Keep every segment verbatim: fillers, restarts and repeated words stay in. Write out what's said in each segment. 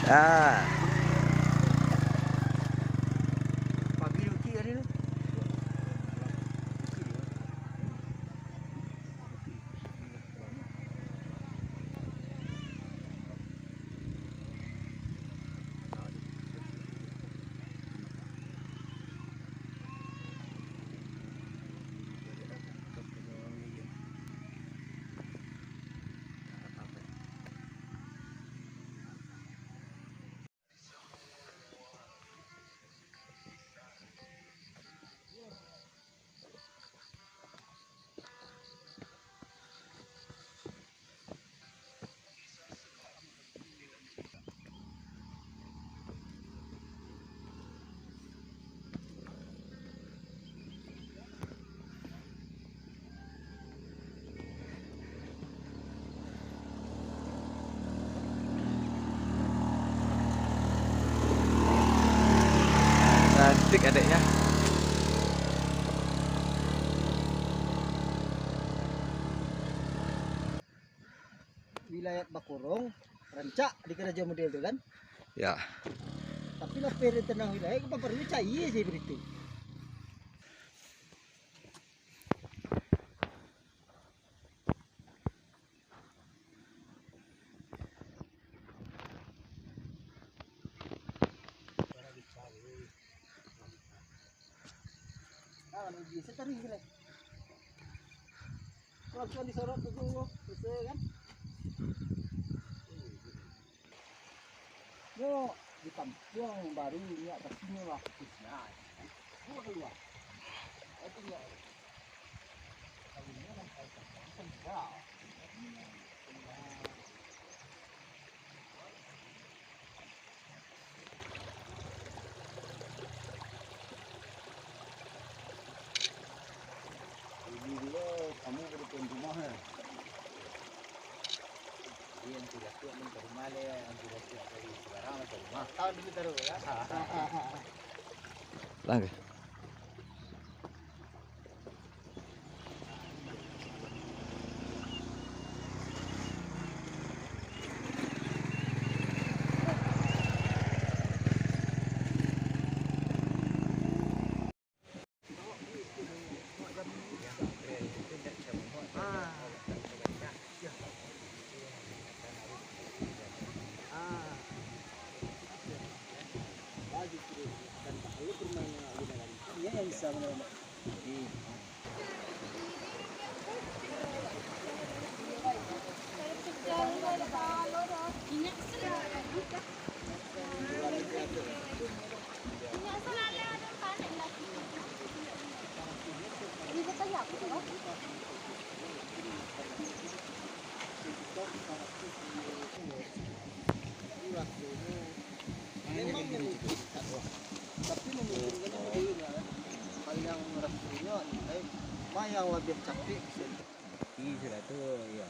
Ah. Cantik adeknya. Wilayah Bakorong, rancak di karajo model tu kan. Ya. Tapi lah perintah wilayah, ka paparlu cayie sih baritu. Nah, kalau bisa taruih gila. Kalau cuma disorot tu, selesai kan? Yo, di kampuang baru ni, tapi ni lah khususnya. Buat dulu lah. Itu ya. Kalau ini lah, kalau tak, tak, tak. Ini dulu, kamu ke depan rumah, eh? Jadi, Angku Datuak main ka rumah le, Angku Datuak dari Sebarang main ka rumah. Tahu dulu taruh, ya? Langkah. Memang memungkinkan, tapi memungkinkan itu dulu lah, kan. Kalau yang rasanya, eh, mah yang lebih capek, bisa. Tapi sudah tu, ya.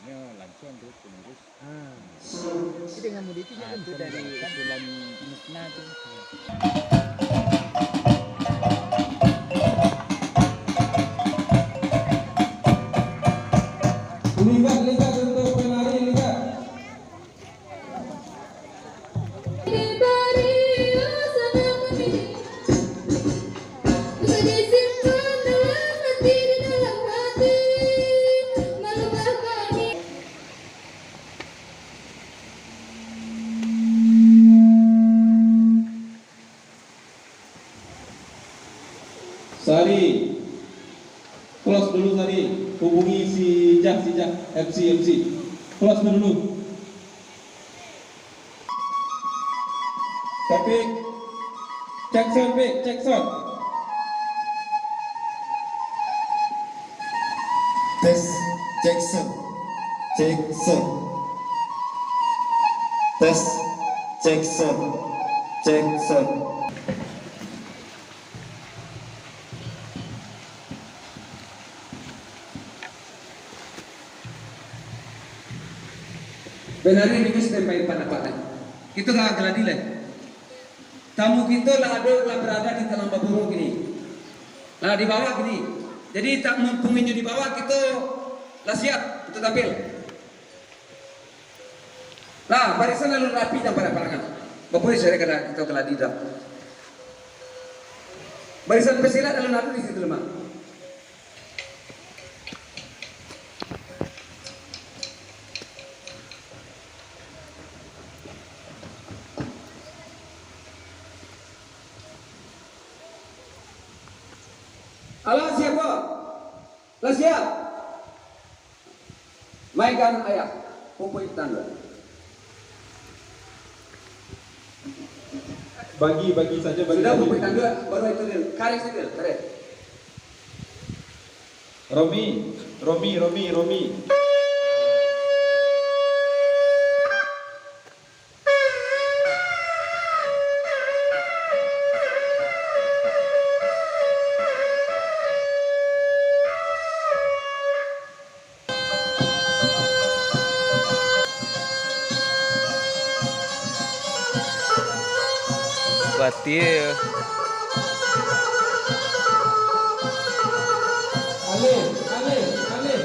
Nyo lansuang tu pengurus. Ah. Jadi dengan mudah itu, ah, jadi tu dari usulan Mukna tu. Lihat, lihat untuk penari, lihat. Sari, close dulu Sari, hubungi si Jah, si Jah, M C, M C. Close dulu. Tapi, cek sound, Pik, cek sound. Tes, cek sound, cek sound. Tes, cek sound, cek sound. Benari minggu Senin baik pandapek lai. Kito lah geladi lai. Tamu kito lah ado, lah barada di dalam baburu kini. Lah di bawah kini. Jadi, tak mumpung inyo di bawah, kito lah siap untuk tampil. Lah, barisan alun rapi jan parak-parakan. Bapunyah sudah kada kita keladi dah. Barisan pesilat alun ado di situ lemak. Alah, siap, Bo? Lah siap? Maikan ayah, pupuk tanda. Bagi, bagi saja, bagi, sudah, bagi. Pupuk tanda, baru itu dia. Karek saja, karek. Romi, Romi, Romi, Romi. Batia. Alif, alif, alif.